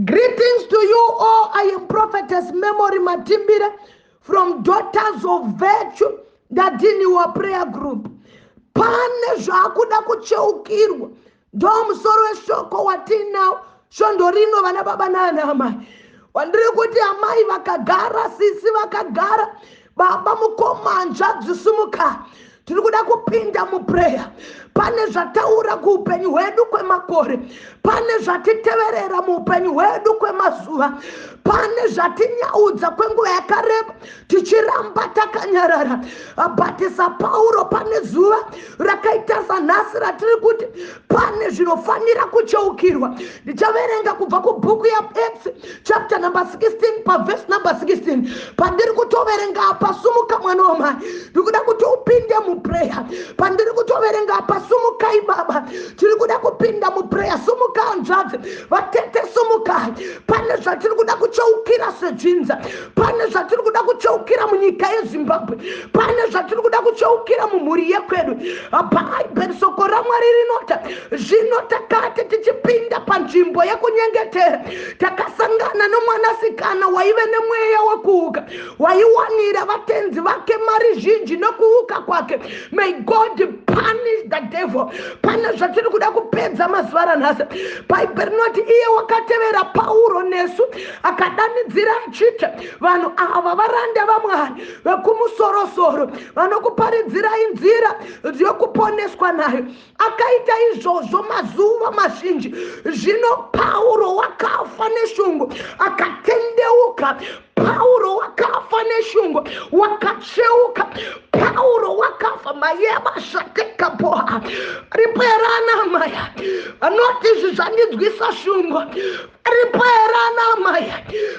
Greetings to you all. I am Prophetess Memory Matimbire from Daughters of Virtue, Ndadiniwa Prayer Group. Pane zvakuda kucheukirwa, ndo musoro weshoko watinawo svondo rino, vana baba naana amai. Wandiri kuti amai vakagara, sisi vakagara, baba, mukoma, hanzvadzi, sumuka, tiri kuda kupinda muprayer. Pane zvataura kuupenyu hwedu kwemakore, pane zvatiteverera muupenyu hwedu kwemazuva, pane zvatinyaudza kwenguva yakareba tichiramba takanyarara. But saPauro, pane zuva rakaita sanhasi ratiri kuti pane zvinofanira kucheukirwa. Ndichaverenga kubva kubhuku yaActs, chapter number 16, paverse number 16. Pandiri kutoverenga apa, sumuka mwana wamai, ndiri kuda kuti upinde muprayer. Pandiri kutoverenga apa, sumukai baba, tiri kuda kupinda muprayer. Sumuka hanzvadzi, vatete, sumukai. Pane zvatiri kuda kucheukira sedzinza, pane zvatiri kuda kucheukira munyika yeZimbabwe, pane zvatiri kuda kucheukira mumhuri yekwedu. Bhaibheri, soko raMwari rinota, "Zvino takati tichipinda panzvimbo yekunyengetera, takasangana nomwanasikana waive nemweya wekuuka, waiwanira vatenzi vake mari zhinji nokuuka kwake." May God punish the devil. Pane zvatiri kuda kupedza mazuva ranhasi. Bhaibheri rinoti, "Iye wakatevera Pauro nesu, akadanidzira achiti, 'Vanhu ava varanda vaMwari vekumusorosoro, vanokuparidzirai nzira yokuponeswa nayo.' Akaita izvozvo mazuva mazhinji. Zvino Pauro wakafa neshungu, akatendeuka." Pauro wakafa neshungu, wakacheuka. Pauro wakafa mayeva shatekapoa ripo here ana amai vanoti izvi zvandinzwisa shungu? Aripo here ana amai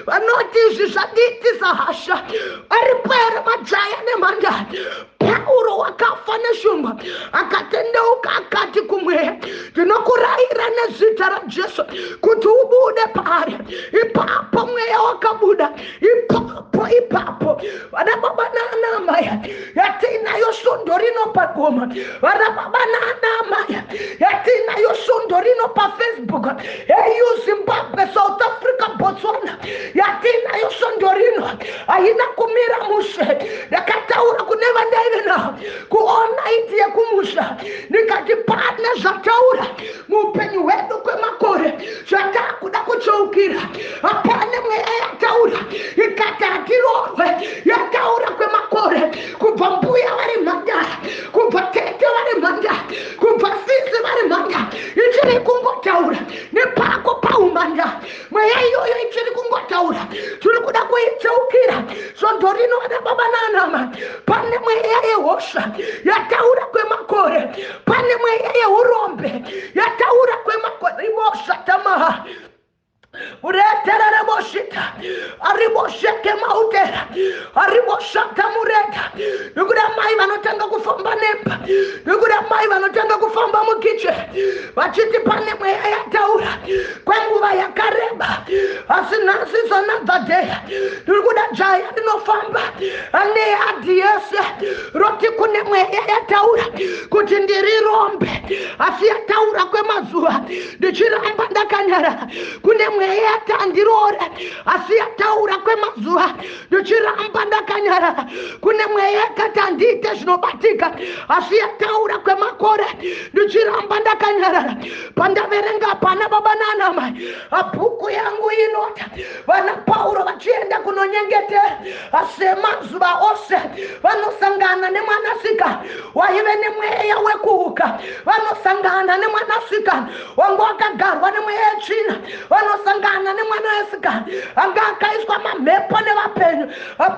vanoti izvi zvandiitisa hasha? Aripo here majaya nemhandara? Pauro wakafa neshungu, akatendeuka, akati kumweya, "Ndinokurayira nezita raJesu kuti ubude paari." Ipapo mweya wakabuda ipapo ipapo. Vana baba naana amai, yatinayo svondo rino pagoma, vana baba naana amai, yatinayo svondo rino paFacebook, au Zimbabwe, South Africa, Botswana, yatinayo svondo rino haina kumira mushe. Ndakataura kune vandaive navo kuonaiti yekumusha, ndikati pane zvataura muupenyu hwedu kwemakore zvatakuda kucheukira. Hapane mweya yataura ikati hatirorwe, yataura kwemakore, kubva mbuya vari mhandara, kubva tete vari mhandara, kubva sisi vari mhandara, ichiri kungotaura nepako paumhandara. Mweya iyoyo ichiri kungotaura, tiri kuda kuicheukira svondo rino, vana baba naanama. Pane mweya yehosha yataura kwemakore, pane mweya yeurombe yataura kwemakore. Rimoshatamaha ureterereboshita aribosheke mautera ariboshata murega. Nekuda mai vanotanga kufamba nemba, nekuda mai vanotanga kufamba mukicheni vachiti pane mweya yataura kwenguva yakareba, asi nhasi is another day. Ndiri kuda jaya rinofamba neyadhi yese roti kune mweya yataura kuti ndiri rombe, asi yataura kwemazuva ndichiramba ndakanyarara. Kune mweya yati handirore, asi yataura kwemazuva ndichiramba ndakanyarara. Kune mweya yakati handiite zvinobatika, asi yataura kwemakore ndichiramba ndakanyarara. Pandaverenga pana baba naanamai, bhuku yangu inota vana Pauro vachienda kunonyengetera semazuva ose, vanosangana nemwanasikana waive nemweya wekuuka, vanosangana nemwanasikana wanga wakagarwa nemweya yetsvina, vanosangana nemwana wesikana anga akaiswa mamhepo nevapenyu.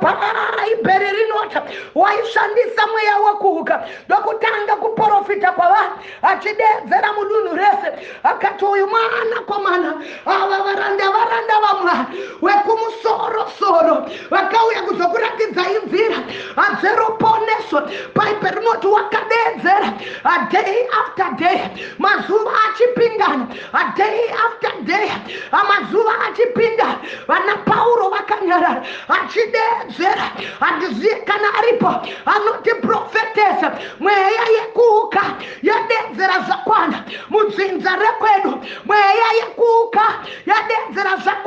Bhaibheri rinota waishandisa mweya wekuuka, ndokutanga kuprofita kwavanhu achideedzera mudunhu rese, akati, "Uyu mwanakomana, ava varanda, varanda vaMwari wekumusorosoro, vakauya kuzokuratidzai nzira dzeruponeso." Bhaibheri rinoti wakadeedzera day after day, mazuva achipindana, day after day, mazuva achipinda, vana Pauro vakanyarara, achideedzera. Handizive kana aripo anoti, "Prophetess, mweya yekuuka yadeedzera zvakwana mudzinza rekwedu, mweya yekuuka yadeedzera zvakwana."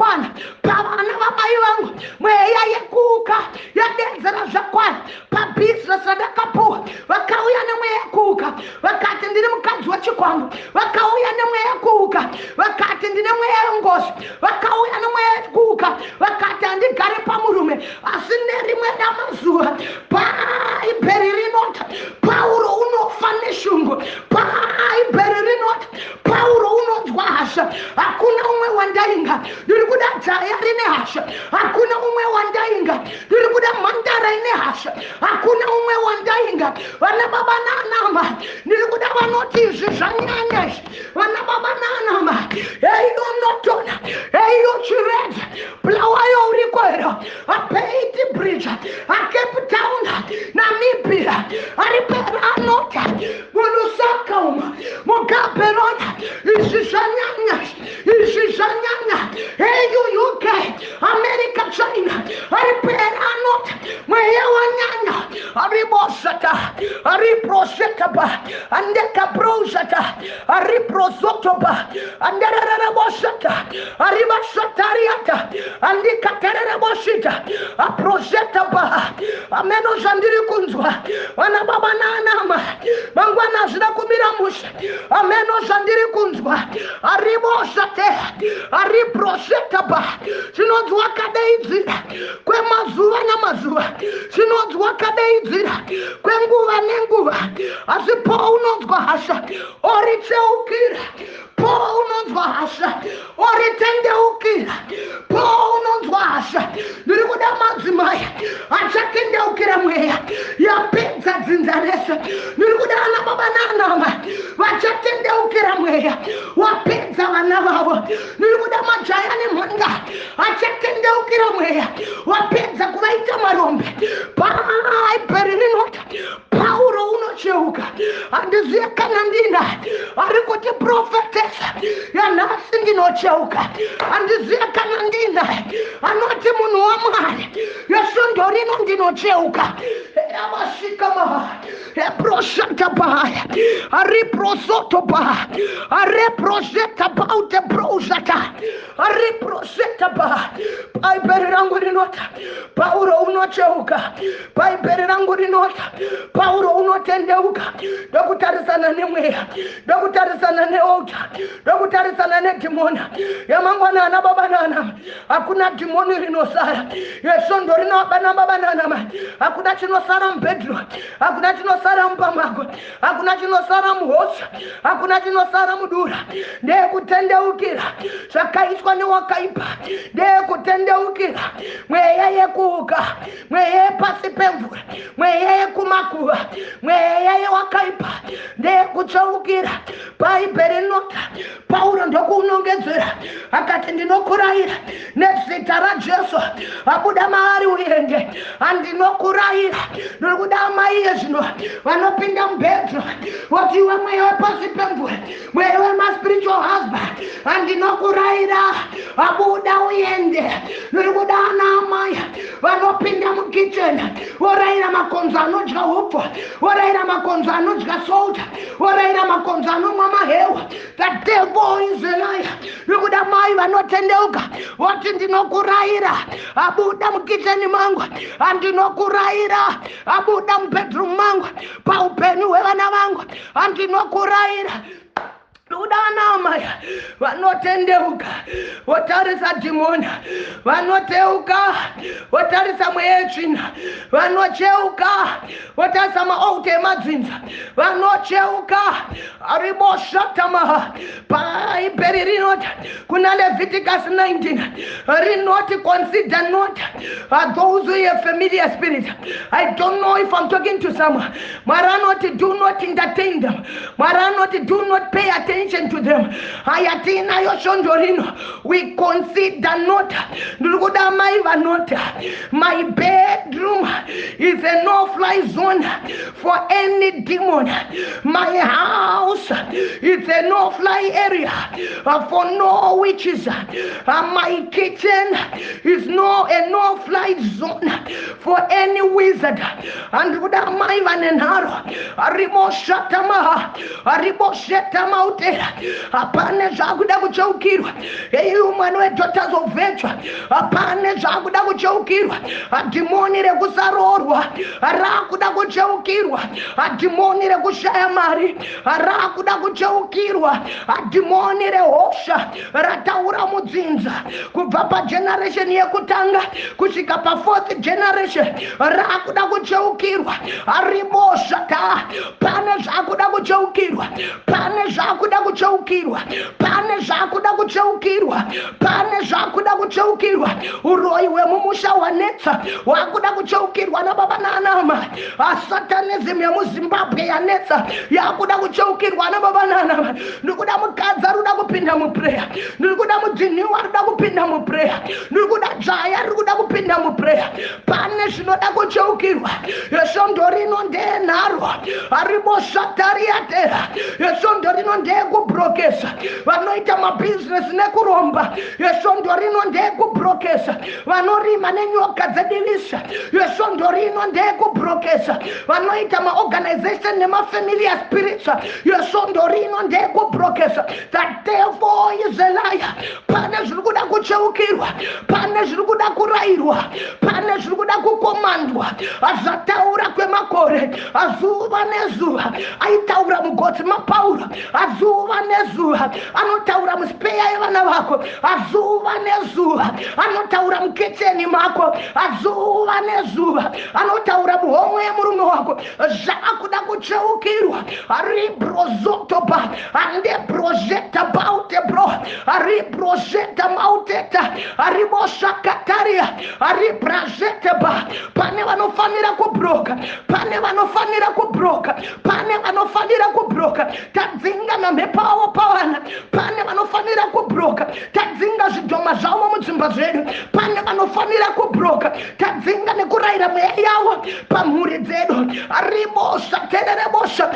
Hakuna umwe wandainga. Ndiri kuda jaya rine hasha. Hakuna umwe wandainga. Ndiri kuda mhandara ine hasha. Hakuna umwe wandainga. Vana baba naanama, ndiri kuda vanoti izvi zvanyanya izvi. Vana baba naanama, heiyo Notona, heiyo Chiredzi, Bulawayo uriko here? ABeitbridge, aCape Town, Namibia, ari peranota muLusaka umo, muGaborone, izvi zvanyanya, izvi zvanyanya. Heyo UK, America, China, ari peranota, mweya wanyanya. Aribosata, ariprosetaba, andekabrosata, ariprozotoba, anderereboshata, aribasatariata, andikaterereboshita, aprosetaba. Ameno zvandiri kunzwa, vana baba naanama, mangwana hazvina kumira mushe. Ameno zvandiri kunzwa, aribosate, ariprosetaba. Zvinonzi wakadaidzira kwemazuva namazuva, zvinonzi wakadaidzira kwenguva nenguva, asi paunonzwa hasha oricheukira, paunonzwa hasha oritendeukira, paunonzwa hasha. Ndiri kuda madzimai achatendeukira mweya yapedza dzinza rese. Ndiri kuda ana baba naanama vachatendeukira mweya wapedza vana vavo. Ndiri kuda majaya nemhanga achatendeukira mweya wapedza kuvaita marombe. Bhaibheri rinoti Pauro unocheuka. Handizive kana ndina ari kuti, "Prophetess, yanhasi ndinocheuka." Handizive kana ndina anoti, "Munhu waMwari, yesvondo rino ndinocheuka." Yavasvika maha eprosata pahaya, ariprosoto paha, areproseta paute prosata, ariproseta paha. Bhaibheri rangu rinoti Pauro unocheuka. Bhaibheri rangu rinoti Pauro unotendeuka, ndokutarisana nemweya, ndokutarisana nealtar, ndokutarisana nedhimoni yamangwana. Ana baba naanama, hakuna dhimoni rinosara yesvondo rino. Bana baba naanama, hakuna chinosara mubedroom, hakuna chinosara mumba mako, hakuna chinosara muhosha, hakuna chinosara mudura. Ndeyekutendeukira zvakaiswa newakaipa, ndeyekutendeukira mweya yekuuka, mweya yepasi pemvura, mweya yekumakuva, mweya yewakaipa, ndeyekucheukira. Bhaibheri rinoti Pauro ndokuunongedzera akati, "Ndinokurayira nezita raJesu, abuda maari uende." Handinokurayira. Ndiri kuda amai iye zvino vanopinda mubedroom voti, "Iwe mweya wepasi pemvura, mweya wemaspiritual husband, handinokurayira, abuda uende." Ndiri kuda ana amai vanopinda mukitchen vorayira makonzo anodya upfu, vorayira makonzo anodya salt, vorayira makonzo anomwa mahewa, "The devil is a liar." Ndiri kuda mai vanotendeuka voti, "Ndinokurayira, abuda mukitchen mangu. Handinokurayira, abuda mubedroom mangu, paupenyu hwevana vangu. Handinokurayira." Kuda ana amai vanotendeuka votarisa dhimoni, vanoteuka votarisa mweya yetsvina, vanocheuka votarisa maaltar emadzinza, vanocheuka riboshatamaha. Bhaibheri rinoti kuna Leviticus 19, rinoti, "Consider not those who have familiar spirit." I don't know if I'm talking to someone. Mwari anoti, "Do not entertain them." Mwari anoti, "Do not pay attention to them." Hayatinayo svondo rino, we consider not. Ndiri kuda mai vanoti, "My bedroom is a no fly zone for any demon. My house is a no fly area for no witches. My kitchen is no a no fly zone for any wizard." Handiri kuda mai vane nharo, riboshatamaha, riboshetamautera. Hapane zvakuda kucheukirwa. Ei, umwe. mwana weDaughters of Virtue, pane zvakuda kucheukirwa. Dhimoni rekusaroorwa rakuda kucheukirwa, dhimoni rekushaya mari rakuda kucheukirwa, dhimoni rehosha rataura mudzinza kubva pageneration yekutanga kusvika pafourth generation rakuda kucheukirwa. Ribosaka, pane zvakuda kucheukirwa, pane zvakuda kucheukirwa, pane zvakuda kucheukirwa, pane zvakuda kucheukirwa. Uroyi hwemumusha hwanetsa, hwakuda kucheukirwa nababa naanamai. Satanism yemuZimbabwe yanetsa, yakuda kucheukirwa nababa naanamai. Ndiri kuda mukadzi ari kuda kupinda muprayer, ndiri kuda mudzinhiwa ari kuda kupinda muprayer, ndiri kuda dzvaya riri kuda kupinda muprayer. Pane zvinoda kucheukirwa. Svondo rino ndeyenharo, haribosatariatera. Svondo rino ndeyekubrokesa vanoita mabhizinesi nekuromba. Svondo rino ndeyekubrokesa vanorima nenyoka dzedivisa. Svondo rino ndeyekubrokesa vanoita maorganization nemafamiliar spirits. Svondo rino ndeyekubrokesa. The devil is a liar. Pane zviri kuda kucheukirwa, pane zviri kuda kurayirwa, pane zviri kuda kukomandwa. Zvataura kwemakore, zuva nezuva aitaura mugotsi maPauro, zuva nezuva anotaura muspeya yevana vako, zuva nezuva anotaura mukicheni mako, zuva nezuva anotaura muhomwe yemurume wako. Zvaakuda kucheukirwa. Ribrozotoba andebrozeta bautebro ribrozeta mauteta ribosakataria ribrazeteba. Pane vanofanira kubroka, pane vanofanira kubroka, pane vanofanira kubroka. Tadzinga mamhepo avo pavana. Pane vanofanira kubroka. Tadzinga zvidhoma zvavo mudzimba zvedu. Pane vanofanira kubroka. Tadzinga nekurayira mweya yavo pamhuri dzedu. Ribosa tererebosa.